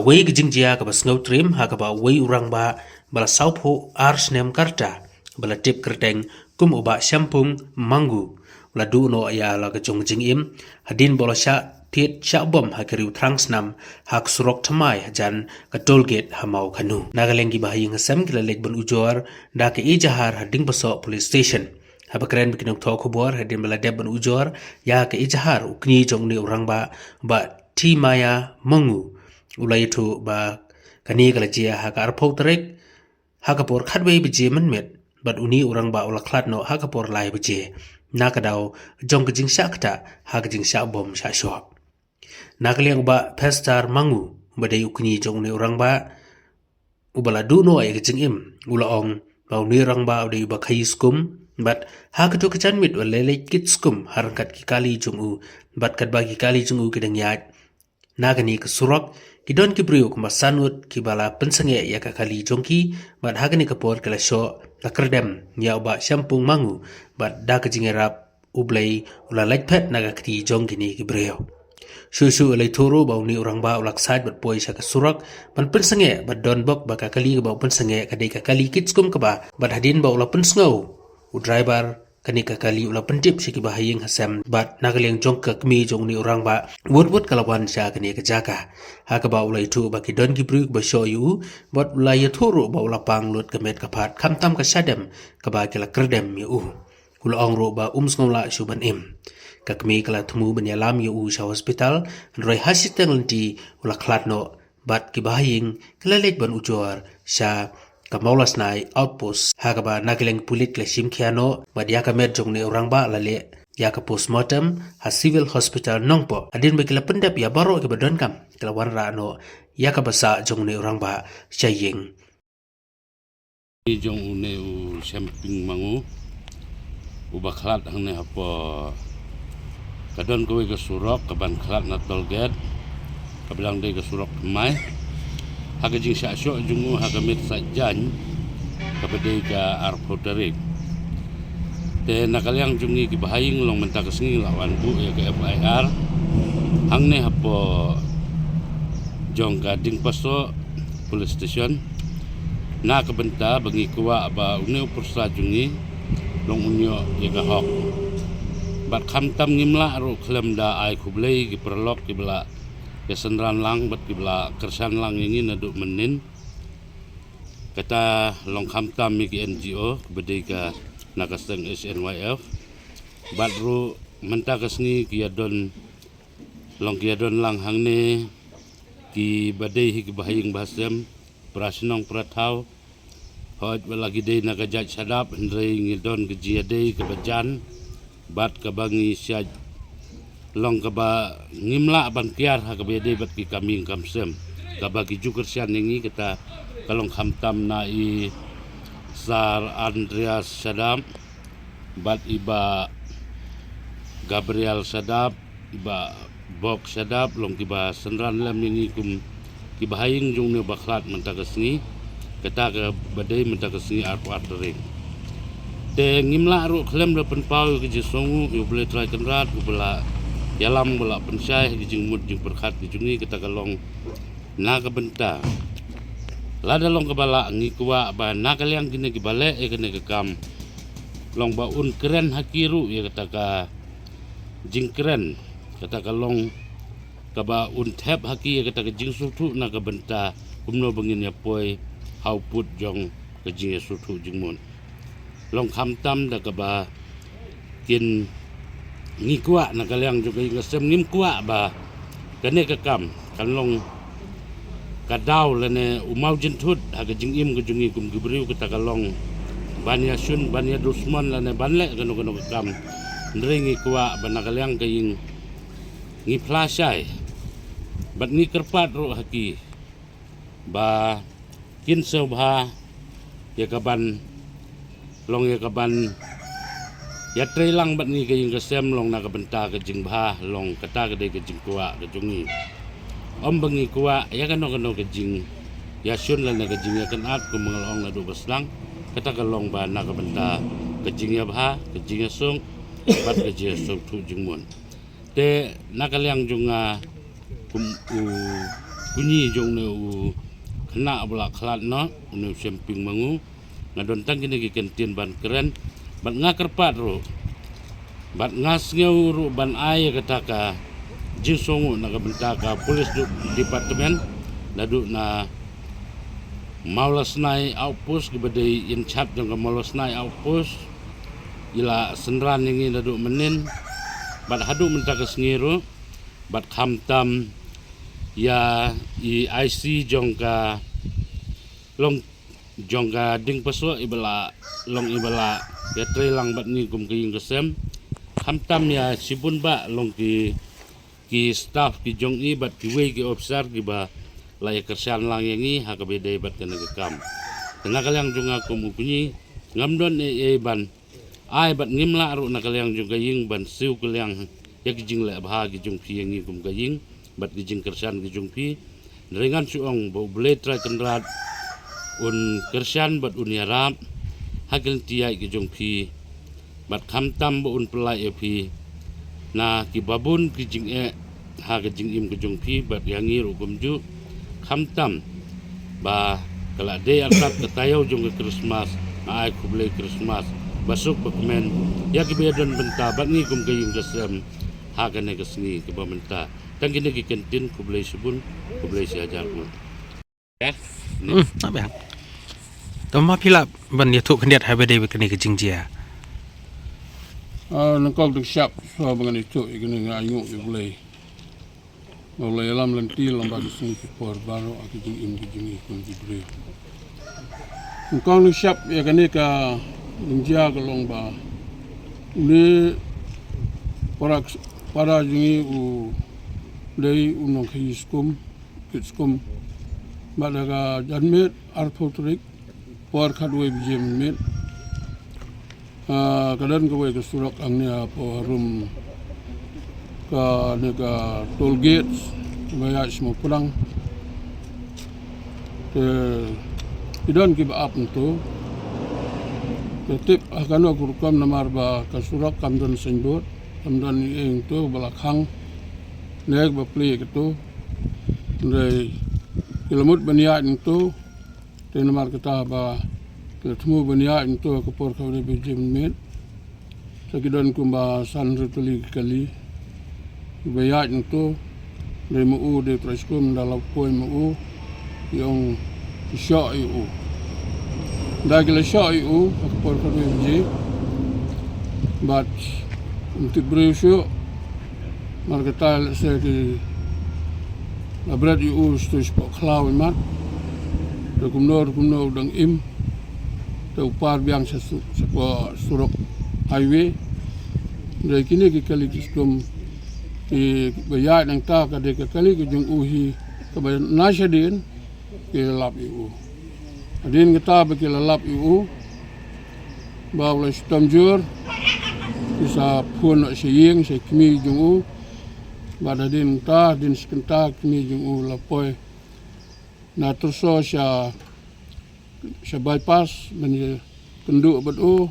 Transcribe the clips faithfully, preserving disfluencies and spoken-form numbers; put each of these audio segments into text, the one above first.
Wei ka jingjia kaba sngewtriem ha kaba wei u rangbah ba la sawphew ar snem ka rta ba la tip kyrteng kum u Bah Shempung Mangu u la duh noh ïa la ka jong ka jingim hadien ba u la shah thied shah bom ha ka riew thrang snam ha ka surok thymmai hajan ka toll gate ha Mawkhanu. Na ka liang ki bahaïing hasem ki la leit ban ujor da ka ejahar ha Diengbasoh Police Station. Haba kren bad ki nongthoh khubor hadien ba la dep ban ujor ïa ka ejahar, u kñi jong une u rangbah, Bah Timaya Mangu, u la ïathuh ba kane ka la jia ha ka arphew tarik ha ka por khatwei baje mynmiet bad une u rangbah u la khlad noh ha ka por lai baje na ka daw jong ka jingshah ktah ha ka jingshah bom shah shoh. Na ka liang u Bah Pester Mangu, uba dei u kñi jong une u rangbah uba la duh noh ïa ka jingim, u la ong ba une u rangbah u dei uba khaii skum bad ha kato ka janmiet u la leit kit skum ha ryngkat ki kali jong u bad katba ki kali jong u ki dang ïaid na kane ka surok, ki don ki briew kumba san ngut kiba la pynsangeh ïa ka kali jong ki bad ha kane ka por ki la shoh, la kyrdem ïa u Bah Shempung Mangu bad da ka jingïarap U Blei u la lait phet na ka kti jong kine ki briew. Shuh shuh u la ïathuh ruh ba une u rangbah u la ksaid bad poi sha ka surok ban pynsangeh bad don bok ba ka kali kaba u pynsangeh ka dei ka kali kit skum kaba, bad hadien ba u la pynsngew u driver kane ka kali u la pyntip sha ki bahaïing hasem bad na ka liang jong ka kmie jong une u rangbah, wut wut ka la wan sha kane ka jaka. Ha kaba u la ïathuh ba ki don ki briew kiba shoh ïa u bad u la ïathuh ruh ba u la pang lut ka met ka phad khamtam ka shadem kaba ki la kyrdem ïa u. U la ong ruh ba um sngew lah shuh ban im. Ka kmie ka la thmu ban ïalam ïa u sha hospital, hynrei ha shiteng lynti u la khlad noh bad ki bahaïing ki la leit ban ujor sha ka Mawlasnai Outpost, ha kaba na ka liang ki pulit ki la shim khia noh bad ïa ka met jong une u rangbah la leh ïa ka postmortem ha Civil Hospital Nongpoh. Hadien ba ki la pyndep ïa baroh kiba donkam, ki la wanrah noh ïa kaba sah jong une u rangbah sha ïing. Jong une u Shemping Mangu uba khlad hangne hapoh, ka don kawei ka surok kaban khlad na toll gate, kaba dang dei ka surok thymmai. Ha ka jingshah shoh jong u ha ka miet Saitjaiñ, kaba dei ka arphew tarik. Te na ka liang jong ngi ki bahaïing, long mynta ka sngi la wan buh ïa ka F I R hangne hapoh jong ka Diengpasoh Police Station na ka bynta ba ngi kwah ba une u pyrsa jong ngi long un ïoh ïa ka hok. Bad khamtam ngim lah ruh khlem da ai khublei ki paralok kiba la ïasynran lang bad kiba la kyrshan lang ïa ngi naduh mynnin. Kata long khamtam ïa ki N G O kiba dei ka na ka seng H N Y F. Bad ruh mynta ka sngi ki ïadon, long ki ïadon lang hangne kiba dei hi ki bahaïing bahasem, para shnong para thaw. Hooid, wat la ki dei na ka jait shadap, hynrei ngi don ka jingïadei kaba jan bad kaba ngi shait, long kaba ngim lah ban kiar ha kaba ïadei bad ki kam ïing kam sem kaba ki ju kyrshan ïa ngi. Kata ka long khamtam na i Sir Andreas Shadap bad i Bah Gabriel Shadap, i Bah Bok Shadap, long kiba synran lem ïa ngi kum ki bahaïing jong une uba khlad mynta ka sngi. Kata kaba dei mynta ka sngi arphew ar tarik. Te ngim lah ruh khlem da pynpaw ïa ka jingsngewnguh ïa U Blei Trai Kynrad uba la ïalam, uba la pynshai ha ki jingmut jingpyrkhat ki jong ngi. Kata ka long na ka bynta, lada long kaba lah, ngi kwah ba na ka liang kine kiba leh ïa kane ka kam, long ba un kren ha ki ruh ïa kata ka jingkren, kata ka long kaba un thep ha ki ïa kata ka jingsngewthuh na ka bynta kumno ba ngin ïa poi ha u pud jong ka jingïasngewthuh jingmut. Long khamtam da kaba kin, ngi kwah na ka liang jong ka ïing ka sem, ngim kwah ba kane ka kam kan long ka daw lane u mawjynthut ha ka jingim ka jong ngi kum ki briew. Kata ka long ban ïashun, ban ïadusmon lane ban leh kano kano ka kam. Hynrei ngi kwah ba na ka liang ka ïing ngi phla shai bad ngi kyrpad ruh ha ki ba kin sngewbha ïa kaban, long ïa kaban ïatrei lang bad ngi ka ïing ka sem, long na ka bynta ka jingbha, long kata ka dei ka jingkwah ka jong ngi. Ym ba ngi kwah ïa kano kano ka jingïashun lane ka jingïakynad, kum ba nga la ong naduh ba sdang. Kata ka long ba na ka bynta ka jingïabha, ka jingïasuk bad ka jingïasngewthuh jingmut. Te na ka liang jong nga kum u Kñi jong une u khynnah ba la khlad noh, une u Shemping Mangu. Nga don tang kine ki kyntien ban kren bad nga kyrpad ruh bad nga sngew ruh ban ai ïa kata ka jingsngewnguh na ka bynta ka police department naduh na Mawlasnai outpost, kiba dei in charge jong ka Mawlasnai outpost. I la synran ïa ngi naduh mynnin bad haduh mynta ka sngi ruh, bad khamtam ïa i IC jong ka long jong ka Dingpasoh, iba la long iba la ïatrei lang bad ngi kum ka ïing ka sem. Khamtam ïa shibun bah long ki ki staff ki jong i bad kiwei ki officer kiba la ïakyrshan lang ïa ngi ha kaba ïadei bad kane ka kam. Te na ka liang jong nga kum u kñi, ngam don ei ei ban ai bad ngim lah ruh na ka liang jong ka ïing ban siew ka liang ïa ki jingleh bha ki jong phi ïa ngi kum ka ïing bad ki jingkyrshan ki jong phi. Hynrei ngan shu ong ba U Blei Trai Kynrad un kyrshan bad un ïarap ha ki lynti ïaid ki jong phi bad khamtam ba un pynlait ïa phi na kiba bun ki jingeh ha ka jingim ka jong phi bad ïa ngi ruh kumjuh. Khamtam ba ka la dei artat ka taïew jong ka Krismas, nga ai khublei Krismas ba suk ba kmen ïa kiba ïadon bynta bad ngi kum ka ïing ka sem ha kane ka sngi kaba mynta. Tang kine ki kyntien, khublei shibun, khublei shihajar nguh. Hmm, na biang. Te ma phi lah ban ïathuh khyndiat ha ba dei bad kane ka jingjia. Ah, nyngkong dang shap shuwa ba ngan ïathuh ïa kane, nga ainguh ïa U Blei. Ba U Blei ïalam lynti lem bad ka sngi ka por baroh ha ka jingim ka jong ngi kum ki briew. Nyngkong dang shap ïa kane ka jingjia ka long ba une para, para jong ngi u dei u nongkhaïi skum, kit skum. Bad ha ka janmiet arphew tarik por khatwei baje mynmiet, ah, ka don kawei ka surok hangne hapoh harum kane ka toll gate ba ïaid sha Mawprang. Te ki don kiba ap hangto. Te tip ha kano ka rukom namar ba ka surok kam don signboard, kam don ei ei hangto ba la khang ne ba plie kato. Hynrei ki la mut ban ïaid hangto. Te namar kata ba ki la thmu ban ïaid hangto ha ka por khatwei baje mynmiet. Te ki don kumba san hynriew tylli ki kali kiba ïaid hangto. Dei ma u dei trai skum, da la poi ma u, ki ong ki shoh ïa u. Da ki la shoh ïa u ha ka por khatwei baje bad ym tip briew shuh. Namar kata lehse ki la bret ïa u sha shuh shapoh khlaw imat. Te kumno kumno u dang im, te u par biang sha su-, shapoh surok highway. Hynrei kine ki kali ki skum kiba ïaid nangta ka dei ka kali ka jong u hi kaba na shadien ki la lap ïa u. Hadien kata ba ki la lap ïa u ba u la shitom jur, ki sa phone noh sha ïing sha i kmie jong u. Bad hadien kata, hadien shi kynta, i kmie jong u la poi na Tyrso sha, sha bypass ban ïakynduh bad u.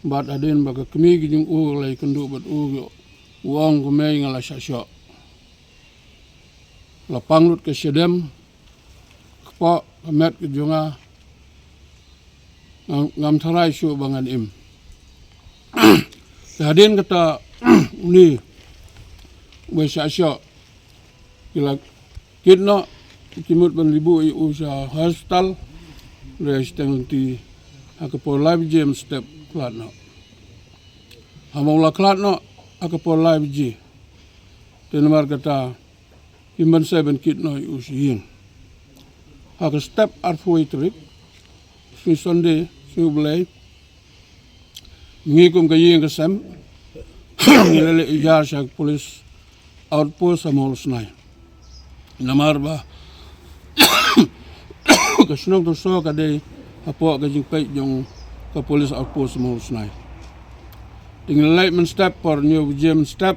Bad hadien ba ka kmie ka jong u la ïakynduh bad u, u ong, "Kumne nga la shah shoh, la pang lut ka shadem, kpoh ka met ka jong nga, ngam, ngam tharai shuh ba ngan im." Te hadien kata une uba shah shoh ki la kit noh, ki mut ban leit buh ïa u sha hospital. Hynrei shiteng lynti ha ka por lai baje mynstep khlad noh. Haba u la khlad noh ha ka por lai baje, te namar kata kim banse ban kit noh ïa u sha ïing. Ha ka step arphew tarik, sngi Sunday, sngi U Blei, ngi kum ka ïing ka sem ngi la leit ïa sha ka police outpost ha Mawlasnai. Namar ba ka shnong Tyrso ka dei hapoh ka jingpeit jong ka police outpost Mawlasnai. Te ngi la leit mynstep por hynñiew baje mynstep,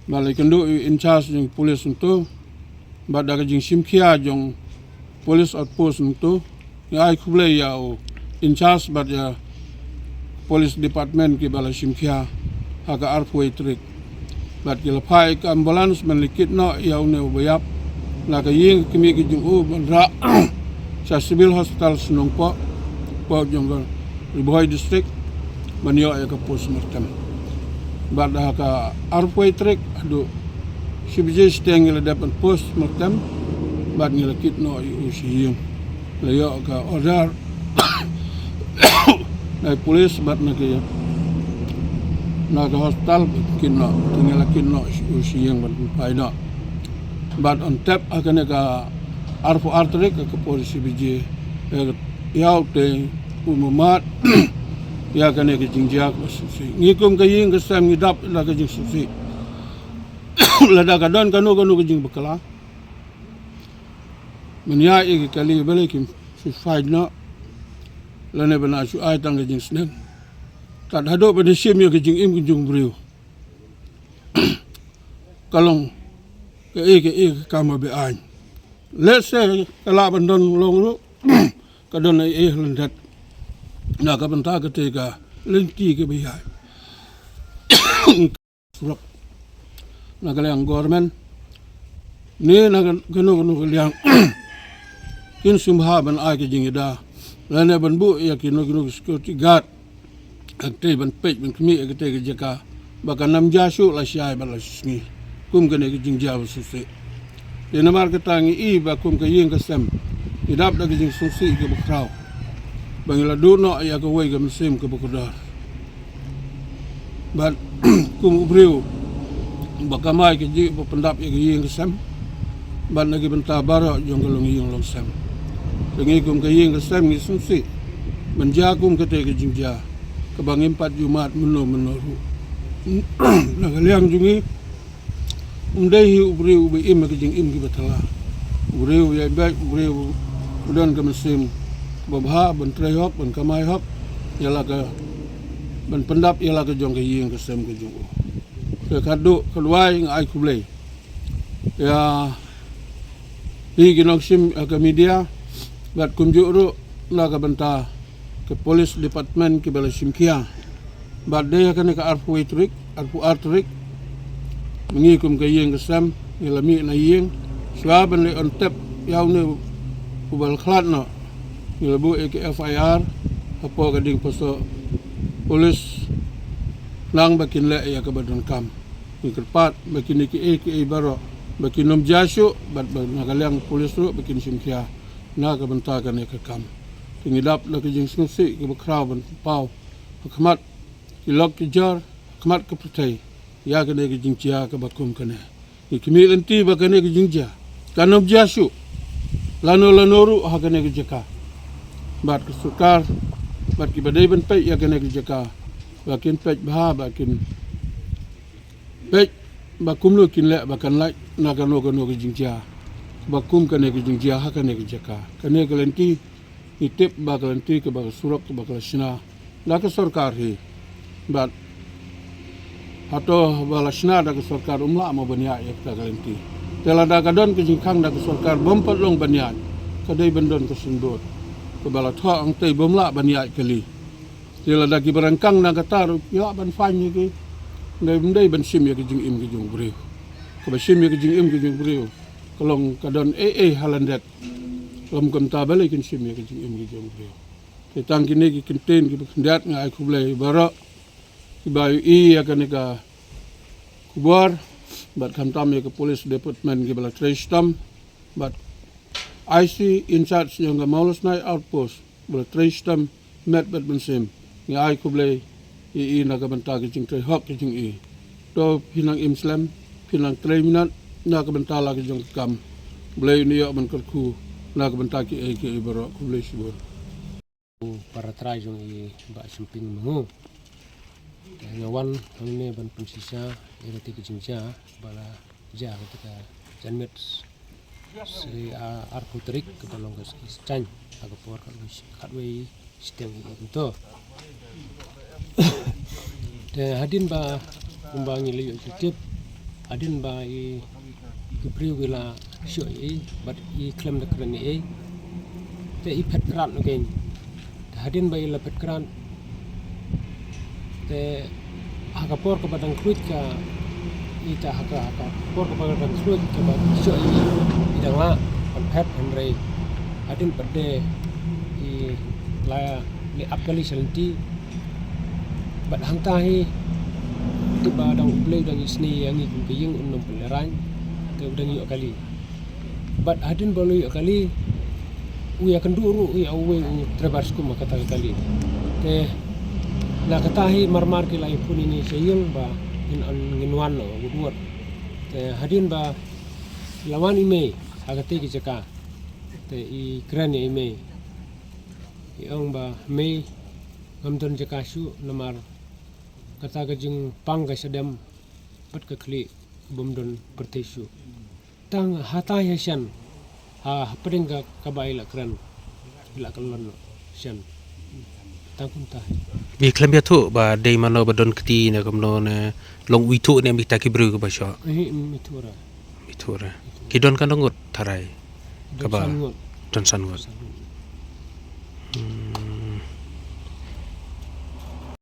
ba la ïakynduh ïa u in charge jong police hangto bad da ka jingshim khia jong police outpost hangto. Ngi ai khublei ïa u in charge bad ïa police department kiba la shim khia ha ka arphew tarik. Bad ki la phah ïa ka ambulance ban leit kit noh ïa une uba ïap na ka ïing ka kmie ka jong u ban rah sha Civil Hospital Snongpoh, poh jong ka Ri Bhoi District, ban ïoh ïa ka post mortem. Bad ha ka arphew tarik haduh shi baje shiteng ngi la dep ban post mortem bad ngi la kit noh ïa u sha ïing. La ïoh ka order na ka police bad na ka, na ka hospital bad kit noh, te ngi la kit noh u sha ïing bad phai noh. Bad on tep ha kane ka arphew ar tarik ha ka por shi baje, ïa u te u mamat ïa kane ka jingjia kaba sngewsih. Ngi kum ka ïing ka sem ngi dap da ka jingsngewsih. Lada ka don kano kano ka jingbakla, mynta ïa ki kali balei kim shu phai noh, lane ba na shu ai tang ka jingsneng. Tad haduh ba da shim ïa ka jingim ka jong u briew, ka long kaei kaei ka kam ba be-aiñ. Lehse ka lah ban don long ruh, ka don ei ei ha lyndet na ka bynta kata ka lynti kaba ïaid surok na ka liang government ne na ka, kano kano ka liang. Kin sngewbha ban ai ka jingïada lane ban buh ïa kino kino ki security guard, hangtei ban peit ban khmih ïa katei ka jaka ba kan ym jia shuh lashai bad lashisngi kum kane ka jingjia ba sngewsih. Te namar kata ngi i ba kum ka ïing ka sem ngi dap da ka jingsngewsih kaba khraw ba ngi la duh noh ïa kawei ka mynsiem kaba kordor. Bad kum u briew ba kamai ka jingpyndap ïa ka ïing ka sem bad na ki bynta baroh jong ka longïing longsem, te ngi kum ka ïing ka sem ngi sngewsih ban jia kum katei ka jingjia kaba ngim pat ju mad mynno mynno ruh. Na ka liang jong ngi, um dei hi u briew uba im ha ka jingim kiba thala. U briew u ïaibeit, u briew u don ka mynsiem kaba bha ban trei hok, ban kamai hok ïa la ka, ban pyndap ïa la ka jong ka ïing ka sem ka jong u. Te ka duh ka duwai nga ai khublei ïa phi ki nongshim, ïa ka media, bad kumjuh ruh na ka bynta ka police department kiba la shim khia. Bad dei ha kane ka arphew wei tarik, arphew ar tarik, ma ngi kum ka ïing ka sem ngi la mih na ïing shuwa ban leit on tep ïa une uba la khlad noh. Ngi la buh ïa ka F I R hapoh ka ding paso police, nang ba kin leh ïa kaba donkam. Ngi kyrpad ba kine kiei kiei baroh ba kin ym jia shuh bad ba na ka liang police ruh ba kin shim khia na ka bynta kane ka kam. Te ngi dap da ka jingsngewsih kaba khraw ban pynpaw ha khmat ki lok ki jor, ha khmat ka pyrthei ïa kane ka jingjia kaba kum kane. Ngi khmih lynti ba kane ka jingjia kan ym jia shuh lano lano ruh ha kane ka jaka. Bad ka sorkar bad kiba dei ban peit ïa kane ka jaka ba kin peit bha, ba kin peit ba kumno kin leh ba kan lait na kano kano ka jingjia ba kum kane ka jingjia ha kane ka jaka. Kane ka lynti ngi tip ba ka lynti kaba ka surok kaba ka la shna da ka sorkar hi. Bad hato ba la shna da ka sorkar um lah mo ban ïaid ïa kata ka lynti? Te lada ka don ka jingkhang da ka sorkar bym pat long ban ïaid, ka dei ban don ka syndon kaba la thoh hangtei bym lah ban ïaid kali. Te lada kiba rangkang na kata ruh ki lah ban fine ïa ki. Dei, ym dei ban shim ïa ka jingim ka jong u briew. Kaba shim ïa ka jingim ka jong u briew ka long ka don ei ei ha lyndet. Lym kumta balei kin shim ïa ka jingim ka jong u briew? Te tang kine ki kyntien kiba khyndiat nga ai khublei baroh kiba ïohi ïa kane ka khubor bad khamtam ïa ka police department kiba la trei shitom bad I C in charge jong ka Mawlasnai outpost ba la trei shitom met bad mynsiem. Ngi ai khublei ïa i na ka bynta ka jingtrei hok ka jong i. To phi nang im slem, phi nang trei minot na ka bynta la ka jong ka kam. Blei un ïoh ban kyrkhu na ka bynta kiei kiei baroh. Khublei shibun. U para trai jong i Bah Syimping Mangu. Te nga wan hangne ban pynshisha ïa kata ka jingjia ba la jia ha kata ka janmiet Sri, a, arphew tarik kaba long ka Sngi Saitjaiñ ha ka por khatwei, khatwei shiteng ïa i kumto. Te hadien ba, kumba ngi la ïoh tip, hadien ba i, ki briew ki la shoh ïa i bad i khlem da kren ïa i, te i phet krad noh kein. Te hadien ba i la phet krad, te ha ka por kaba dang khuid ka Ita haka haka por kaba ka dang slut kaba shu i dang la pan phet, hynrei hadien pat de i la li ap kali shalti. Bad hangta hi tip ba dang U Blei dang isni ïa ngi kum ka ïing un nang pynlehrain te u dang ïoh kali. Bad hadien ba u ïoh kali u ïa kynduh ruh ïa uwei u trebar skum ha kata ka kali. Te na kata hi marmar ki la ïa phone ïa ngi sha ïing ba ngin wan, ngin wan noh wut wut. Te hadien ba la wan i mei ha kata ki jaka te i kren ïa i mei, i ong ba mei ngam don jaka shuh namar kata ka jingpang ka shadem bad ka khlieh bym don pyrthei shuh. Tang hata hi shen ha hapdeng ka kaba i la kren i la kyllon shen. Tang kumta hi. Bi khlem ïathuh ba dei mano ba don kti ne kumno ne long u ithuh ne mita ki briew kaba shoh. Hi mi thura. Mi thura. Ki don katno ngut tharai? Kaba don san ngut. Don san ngut.